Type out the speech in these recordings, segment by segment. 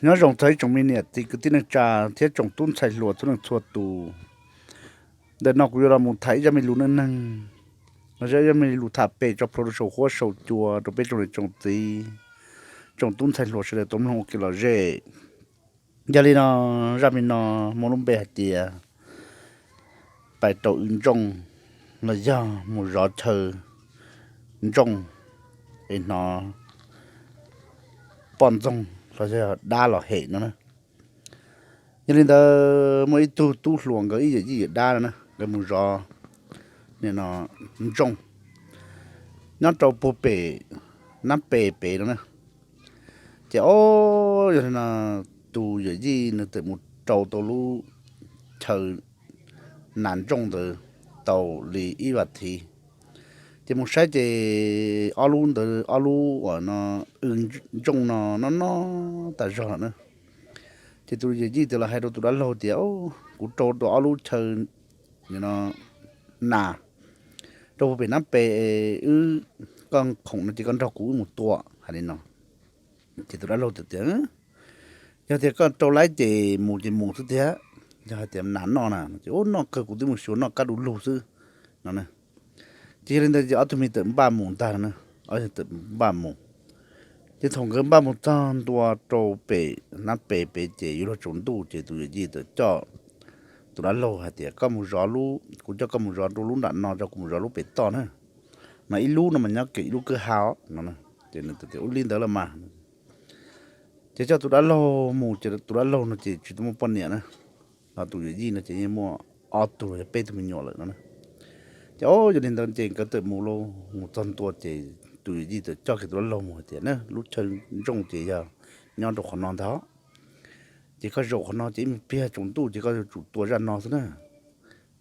Nyob zoo txog ib tsoom me niam txiv kwv tij neej tsa thiab tsoom tub ntxhais hluas txhua leej txhua tus. Ntawm no kuv yuav los mus tham ib zaj me lus neej neeg, los yog ib zaj me lus tham pem tso plhuav rau saum huab saum cua rau peb tsoom niam tsoom txiv, tsoom tub ntxhais hluas sawv daws tau mloog ua kev lom zem. Yog li no, zaj me no muaj lub npe hais tias pais rau wb ntsooj, los yog mus zov chaw ntsooj es hnov poj ntxoog los yog dab los hem no na. Yog li ntawd, muaj ib tug tub hluas nkawd ib yawm yij yawm dab no na, nkawd mus zov nim no ntsooj nyob rau puag pem nab pes pem no na. Ces o, yog li no, tus yawm yij nws txawm mus rau tau lub chaw nas ntsooj ntawd tau li ib vas thiv, ces mus saib ces ob lub ntawd, ob lub uas no w ntsooj no noj noj tas zog lawm na. Ces tus yawm yij txawm los hais rau tus dab laug tias, Kuv rau rau ob lub chaw no nas rau puag pem nab pes, wb, koj khoom no ces koj nrog kuv wb mus tua, hais li no. Ces tus dab laug txawm tias, Yog tias koj rau laib ces mus ces mus xwb thiab, yog hais tias nas noj na ces ub, noj kawg, kuv twb mus xyuas noj kab du lug xwb, no na. Ces yog li ntawd ces ob tug me txawm npaj mus ntag no na, ob tug txawm npaj mus. Ces thaum nkawd npaj mus txog ntua rau pem nab pes pem ces yuav luag tsaus ntuj ces tus yawm yij txawm coj tus dab laug hais tias, Koj mus zov lub, kuv coj koj mus zov rau lub nram no, tso kuv mus zov lub pem toj na, mas ib lub no mas nyob kiag ib lub kwj ha no. Ces nws tias, Ua li ntawd los mas. Ces coj tus dab laug mus ces tus dab laug no ces tsis tau muaj poj niam na, ho tus yawm yij no ces yeej muaj ob tug los yog peb tug me nyuam lawm no na. Ces o, yog li ntawd ces nkawd txawm mus lauj, mus txog ntua ces tus yawm yij txawm coj kiag tus dab laug mus hais tias, Lub chaw ntsooj ces yog nyob rau qhov no ntag, ces koj zaum qhov no ces ib me pliag tsaus ntuj ces koj yuav tsum tua zaj no xwb na.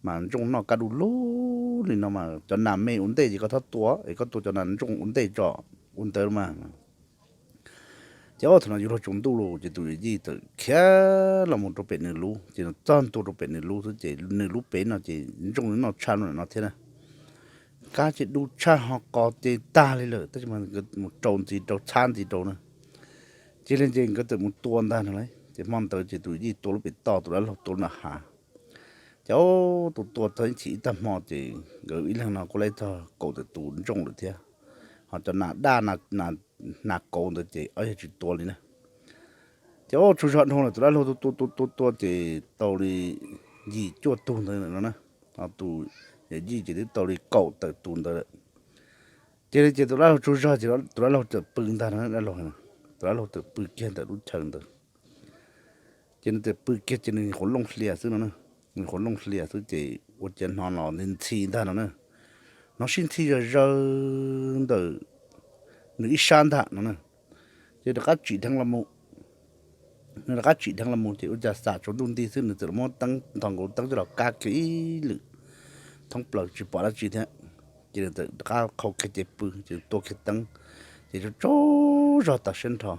Mas ntsooj noj kab du lug li no mas cov nas me ua ntej ces koj txhob tua, es koj tua cov nas ntsooj ua ntej tso, ua ntawd mas. Ces o, thaum no yuav luag tsaus ntuj lawm ces tus yawm yij txawm khiav los mus rau pem nws lub, ces nws txog ntua rau pem nws lub xwb ces nws lub pem no ces ntsooj noj tshaj no thiab na. Kab ces du tshaj ho qos ces tag li lawm, tab sis mas nkawd mus rau ntxiv rau txhab ntxiv rau na. Ces li ces nkawd txawm mus tua ntag no lauj. Ces hmo ntawd ces tus yij tua lub pem toj, tus dab laug tua lub nram hav. Ces o, tua tua txog ib chim ib tag hmo ces nkawd ib leeg no kuj laib txog kaum tawm tus ntsooj lawm thiab, ho cov nas daj nas kauv ntawd ces ob yawg tsis tua li na. Ces o, tsaug zog dhau lawm, tus dab laug tua tua tua tua tua ces tau li yim cuaj tug ntawd lawm no na, ho tus yawm yij ces twb tau li kaum tawm tus ntawd lawm. Ces li ces tus dab laug tsaug zog ces tus dab laug txawm pw ntag no, dab laug, tus dab laug txawm pw kiag ntawm lub chaw ntawd. Ces nws txawm pw kiag ces nws nyuam qhuav looj hlias xwb no na, nws nyuam qhuav looj hlias xwb ces ua cas hnov los ntxhi ntxhi ntag no na, hnov sib ntxhi zom zaws ntawm nws ib sab ntag no na. Ces rov qab tsim dheev los mus, nws rov qab tsim dheev los mus ces ua cas xam tsaus ntuj nti xwb nws txawm muab teeb, nthos nkaus teeb coj los kab kiag ib lwm thoob plaws tsis pom dab tsi thiab. Ces nws txawm rov qab qhau kiag cev pw ces tua kiag teeb, ces tsaug zog tas siab nrho.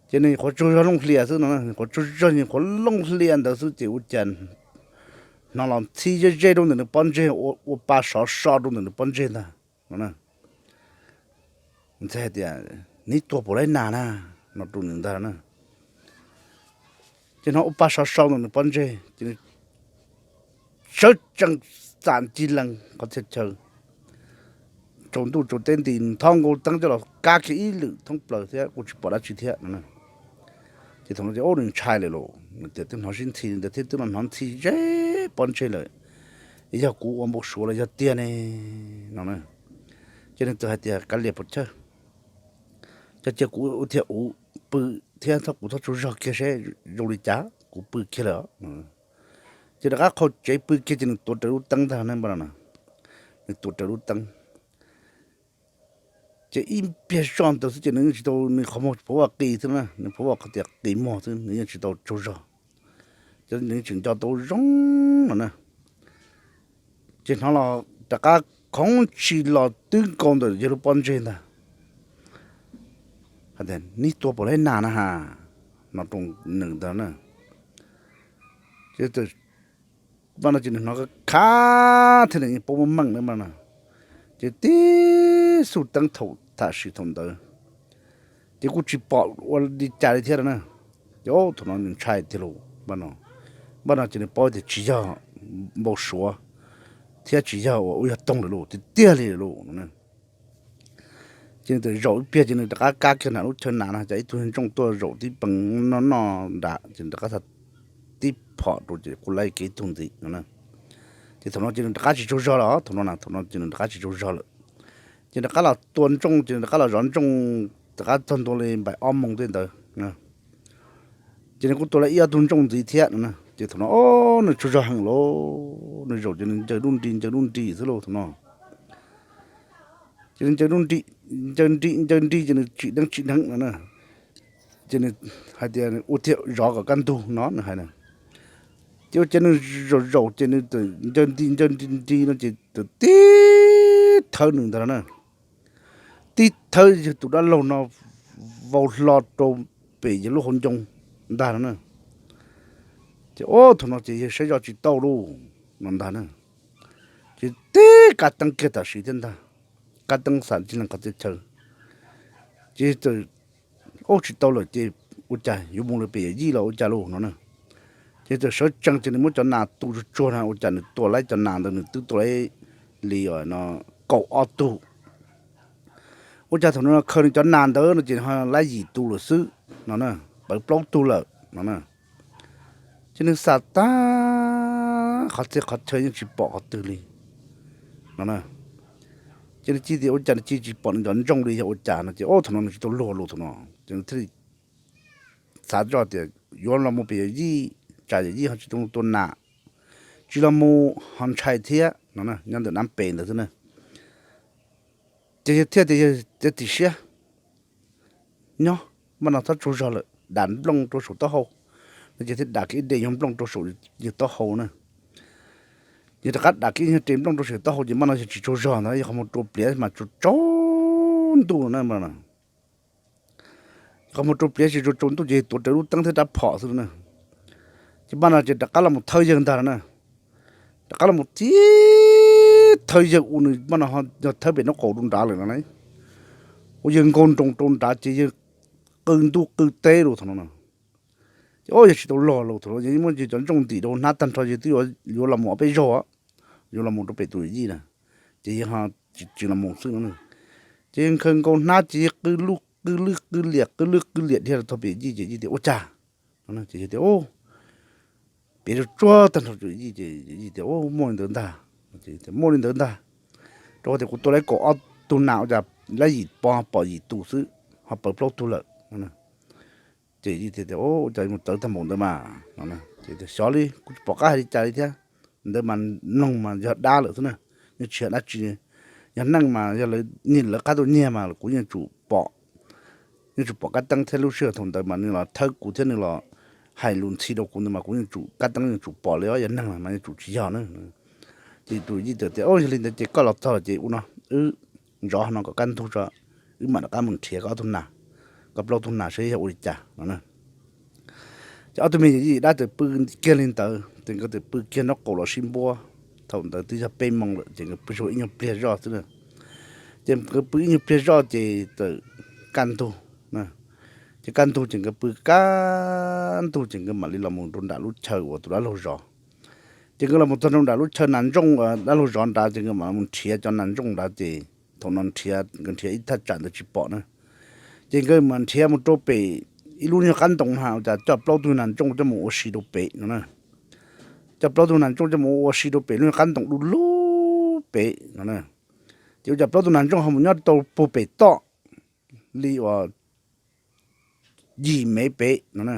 Ces nws nyuam qhuav tsaug zog looj hlias xwb no, nyuam qhuav tsaug zog nyuam qhuav looj hlias ntawd xwb ces ua cas hnov los ntxhi ze ze rau ntawm nws pob ntseg, ua pa sov so rau ntawm nws pob ntseg ntag no na. Ntxhi hais tias, Neb tuag puas laib nas na? No rau nws ntag na. Ces hnov ua pa sov so ntawm nws pob ntseg ces nws sawv tsees xam ncig lees qhov txhia chaw, tsaus ntuj tsaus teb nti, nthos nkaus teeb coj los kab kiag ib lwm thoob plaws thiab kuj tsis pom dab tsi thiab no. Ces thaum no ces ub, nws ntshai lawm lauj, nws tias twb hnov sib ntxhi ntawd thiab twb los hnov ntxhi ze pob ntseg lawm, yog kuv ua npau suav los yog tiag ne no na. Ces nws txawm hais tias, Kav liam puas tsawg, cia kuv ua thiaj uv pw thiab txhob, kuv txhob tsaug zog kiag seb zoo li cas, kuv pw kiag lawm. Ces rov qab qhau tsev pw kiag ces nws tuav rawv lub teeb ntag ne, nws tuav rawv lub teeb. Ces ib pliag zoj ntawd xwb ces nws yeej tsis tau, nws qhov muag phuv vaj qis xwb na, nws phuv vaj qhov tias qis muag xwb, nws yeej tsis tau tsaug zog, ces nws tseem nco tau zoo no na. Ces hnov los rov qab khoov tsis los twb nkaus ntawm yawg lub pob ntseg ntag. Neb tuag puas laib nas na ha? No rau nws ntag na. Ces mas no ces nws hnov khav thiab nws yeej paub muaj meej na mas no. Ces tib xu teeb thaum tam sim thaum ntawd Ces kuj tsis pom ua li cas li thiab no na. Ces thaum no nws ntshai tiag lauj, npaj no ces nws paub tias tsis yog npau suav thiab tsis yog uas ua yog toog lawm lauj, tiag tiag li lawm lauj no. Ces nws txawm zaum ib pliag ces nws rov qab kab kiag nram lub chaw nas no, cas ib tug ntsooj tuaj zaum tib pees noj noj nram, ces nws rov qab tib phom rau ces kuj laib kiag ib tug ntxiv no na. Ces thaum no ces nws rov qab tsis tsaug zog lawm, thaum no na, thaum no ces nws rov qab tsis tsaug zog lawm. Ces rov qab los tua ntsooj, ces nws rov qab los zov ntsooj, rov qab txog ntua li npaim ob moos tej ntawd. Ces nws kuj tua lawm ib ob tug ntsooj ntxiv thiab no na. Ces thaum no o, nws tsaug zog heev lauj, nws zaum ces nws ncaws duj nri ncaws duj nri xwb lauj thaum no. Ces nws ncaws duj nri, ncaws nri ncaws nri ces nws tsim dheev tsim dheev no na. Ces nws hais tias ua thiaj zov kom kaj ntug no nws hais na. Ces ua cas nws zaum zaum ces nws txawm ncaws nti ncaws nti nti no ces txawm tib thawb nws ntag no na. Tib thawb yawg tus dab laug no vau hlo rau pem yawg lub hauv ncoo ntag no na. Ces o, thaum no ces yawg saib zoj tsis tau lauj no ntag na. Ces tib kab teeb kiag tam sim thiab ntag, kab teeb xam tsis lees qhov txhia chaw. Ces txawm, ub, tsis tau lawm ces ua cas yuav mus lawm pem yawm yij los ua cas lauj no na. Ces txawm sawv tsees ces nws muab cov nas tu tsuag tsuag na, ua cas nws tua laib cov nas ntawd nws twb tua laib li no kaum ob tug. Ua cas thaum no khaws nws cov nas ntawd no ces ho laib yim tus lawm xwb no na, pawv plaub tug lawm no na. Ces nws xam tag qhov txhia qhov chaw yeej tsis pom qhov twg li no na. Ces nws cia tias ua cas nws cia tsis pom nws cov ntsooj li yog ua cas no ces o, thaum no nws tsis tau luag lus thaum no ces nws thiaj li xav zoj tias yuav los mus pem yawm yij, tsam yawm yij ho tsis tau tua nas, tsis los mus ho ntshai thiab no, nyob ntawm nab pem ntawd xwb na. Ces yawg thiaj tias yawg tim siab nyob, npaj no txhob tsaug zog lawm, dam nplooj rau saum taub hau no ces thiaj dam kiag ib re nyuag nplooj rau saum yawg taub hau na. Yawg rov qab dam kiag ib nyuag re nplooj rau saum yawg taub hau ces npaj no yawg tsis tsaug zog ntag, yawg qhov muag rua pliav mas tsaus tsaus ntuj na. Qhov muag rua pliav tsis tsaus tsaus ntuj ces yawg tuav rawv lub teeb thiab rab phom xwb na. Ces npaj no ces rov qab los mus thawb yawg ntag no na. Rov qab los mus tib thawb yawg ua nws npaj no yog thawb pem nraub qaum rau nrad lawm no na. Ua yawg nkaug nroos rau nrad ces yawg qw ntuj qw teb lawm thaum no na. Ces o, yawg tsis tau luag lus thaum no, yawg muab yawg cov ntsooj ntim rau hnab tag nrho, yawg twb yuav los mus ob peb zaug, yuav los mus rau pem tus yawm yij na, ces yawg ho tsis los mus xwb no. Ces yawg nkhaws nkaus hnab ces yawg qw lwj qw lwj qw liam qw lwj qw liam dhia rau tog pem yij ces yij tias ua cas no. Ces yawg tias piav tsuag tsuag tag nrho rau yij ces yij tias muaj li ntawd ntag. Muaj li ntawd ntag, rau qhov tias kuv tua laib kaum ob tug nas ua cas laib yim pom pom yim tus xwb, ho pawv plaub tug lawm no. Ces yij tias ua cas mus txawv tag npaum ntawd mas no. Ces tias xyov li, kuv tsis pom qab hais li cas li thiab. Ntawd mas mloog mas yog dab lawm xwb na, yeej tsis yog dab tsi. Yog neeg mas yog lawv nyiag, lawv qab tuaj nyiag mas kuv yeej tsum pom, yeej tsum pom kab teeb thiab lub sij hawm thaum ntawd mas nws los thawb kuv thiab nws los hais lus ntxhi rau kuv ntawd mas kuv yeej tsum, kab teeb yeej tsum pom li os, yog neeg mas yeej tsum tsis yog na. Ces tus yij tias yog li ntawd ces koj los txog ces ua no, wb zov no kom kaj ntug tso, wb mam rov qab mus nrhiav koj ob tug nas, koj plaub tug nas saib yog ua li cas no. Ces ob tug me yawm yij dab txawm pw kiag li ntawd ces nkawd txawm pw kiag nraub qaum los sib npuab. Thaum ntawd twb yog peb moos lawm ces nkawd pw ib nyuag pliag zoj xwb na. Ces nkawd pw ib nyuag pliag zoj ces txawm kaj ntug. Ces kaj ntug ces nkawd pw kaj ntug ces nkawd mam li los mus rau nram lub chaw uas tus dab laug zov. Ces nkawd los mus txog rau nram lub chaw nas ntsooj dab laug zov nrad ces nkawd mam mus nrhiav cov nas ntsooj nrad ces thaum no nrhiav, nkawd nrhiav ib thaj tsam ntawd tsis pom na. Ces nkawd mam nrhiav mus rau pem ib lub nyuag qab ntoo na, ua cas coj plaub tug nas ntsooj coj mus ua si rau pem no na. Coj plaub tug nas ntsooj coj mus ua si rau pem lub nyuag qab ntoo du lug pem no na. Ces ua cas plaub tug nas ntsooj ho mus nyob tau puag pem toj li uas yim mev pem no na.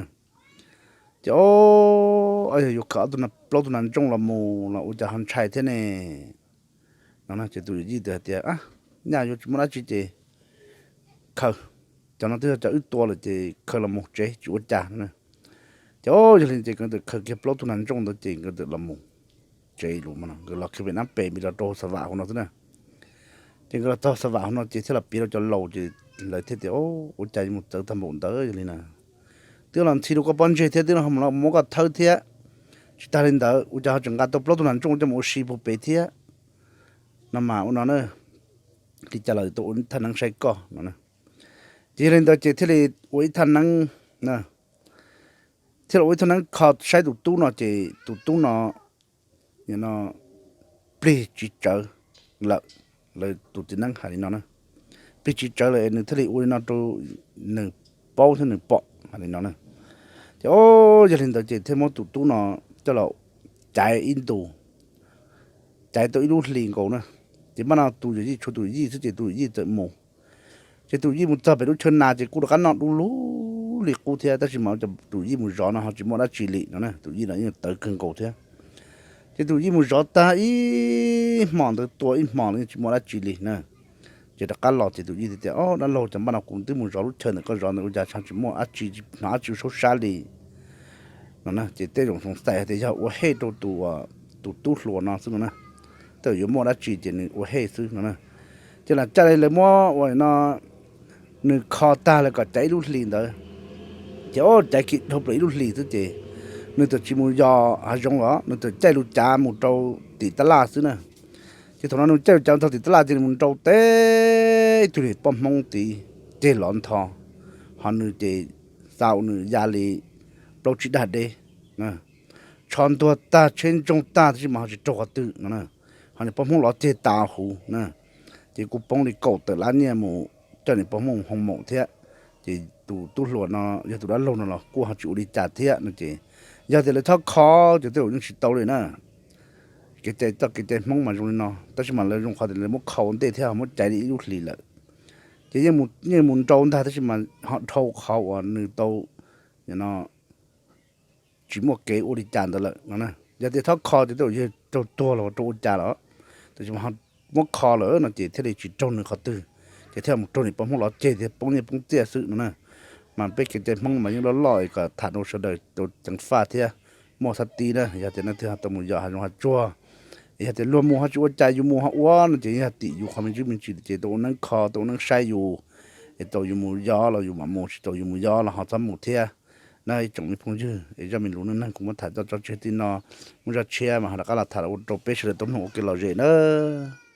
Ces o, yog yuav khaws ob tug, plaub tug nas ntsooj los mus los ua cas ho ntshai thiab ne no. Ces tus yawm yij tias hais tias nyaj yuav tsis muaj dab tsi ces khaws, cov no twb yog cov wb tua lawm ces khaws los mus tsev tsis ua cas no. Ces o, yog li ces nkawd txawm khaws kiag plaub tug nas ntsooj ntawd ces nkawd txawm los mus tsev lawm no. Nkawd los kiag pem nab pem npis los rau xa vam hauv no xwb na. Ces nkawd los txog xa vam hauv no ces thiaj los piav rau cov laus ces lawv thiaj tias ua cas mus txawv tag npaum ntawd yog li na. Twb los ntxhi rau koj pob ntseg thiab twb los muab koj thawb thiab, tsis tag li ntawd ua cas ho tseem nqa tau plaub tug nas ntsooj coj mus ua si puag pem thiab no mas ua no na. Li cas los tau ua thaj neeb saib koj no. Ces Ces yog li ntawd ces thiaj li ua ib thaj neeb, thiaj li ua ib thaj neeb kho saib tus tub no ces tus tub no no plig tsis tsawv lawm. Lawv tus txiv neeb hais li no na, plig tsis tsawv lawm es nws thiaj li ua li no rau nws paub thiab nws pom hais li no na. Ces o, yog li ntawd ces thiaj muab tus tub no coj los caiv ib ntus, caiv tau ib lub hlis nkaus na. Ces npaj no tus yawm yij tshuav tus yij xwb ces tus yij txawm mus. Ces tus yij mus txog pem lub chaw nas ces kuj rov qab noj du lug li qub thiab, tab sis mas tus yij mus zov no ho tsis muaj dab tsi li no, tus yij no yeej tawv kawg nkaus thiab. Ces tus yij mus zov tag ib hmos ntawd tua ib hmos los yeej tsis muaj dab tsi li na. Ces rov qab los ces tus yij tias, Ob, dab laug, cas npaj no kuv twb mus zov lub chaw ntawm koj zov ntawd ua cas ho tsis muaj dab tsi, hnov dab tsi saub sab li no na. Ces tej zaum xav hais tias yog ua hej rau tus, tus tub hluas no xwb no na, tej zaum yuav muaj dab tsi ces nws ua hej xwb no na. Ces lam caj li lawv muab ua no, nws kho tag lawv kom caiv ib lub hlis ntawd. Ces o, caiv kiag dhau plaws ib lub hlis xwb ces nws txawm tsis mus yos hav zoov los nws txawm caij lub cav mus rau tim tab laj xwb na. Ces thaum no nws caij lub cav mus txog tim tab laj ces nws mus nrau teb ib tug niag poj hmoob tid ceg lov ntho, ho nws ces xa ua nws ya li plaub tsib dag deb, tsho ntuag tag tsheb ntsoog tag tab sis mas ho tsis raug qhov twg no na. Ho niag poj hmoob lov ceg tas huv na. Ces kuj poob li kaum tawm lab nyiaj mus coj niag poj hmoob hoo maum thiab. Ces tus tub hluas no yog tus dab laug no los kuj ho tsis ua li cas thiab no ces yog tias lawv txhob kho ces tej zaum yeej tsis tau li na. Kev cai txoj kev cai hmoob mas zoo li no, tab sis mas lawv zoo qhov tias lawv muab kho ua ntej thiab ho muab caiv li ib lub hlis lawm. Ces yeej mus nrau ntag tab sis mas ho dhau qhov uas nws tau no tsis muaj kev ua li cas ntawd lawm no. Yog tias txhob kho ces tej zaum yog raug tuag los raug ua cas los, tab sis mas muab kho lawm no ces thiaj li tsis raug nws qhov twg, ces thiaj mus raug niag poj hmoob lov ceg thiab poob nyiaj poob txiaj xwb no na. Mas peb kev cai hmoob mas yeej loj loj es kom tham rau sawv daws tau ceev faj thiab muaj xab tib na. Yog tias leej twg ho tau mus yos hav zoov hav tsuag, yog tias luag mus ho tsis ua cas yus mus ho ua no ces yog tim yus qhov me ntsis me ntsis ces tau ua neeb kho tau ua neeb saib yus, es tau yus mus yos los yus mam mus, tsis tau yus mus yos los ho txhob mus thiab. Na ib tsoom me phooj ywg, es zaj me lus neej neeg kuv muab tham tso tseg txij no, muaj zaj tshiab mas ho rov qab los tham ua rau peb sawv daws tau mloog ua kev lom zem nawb.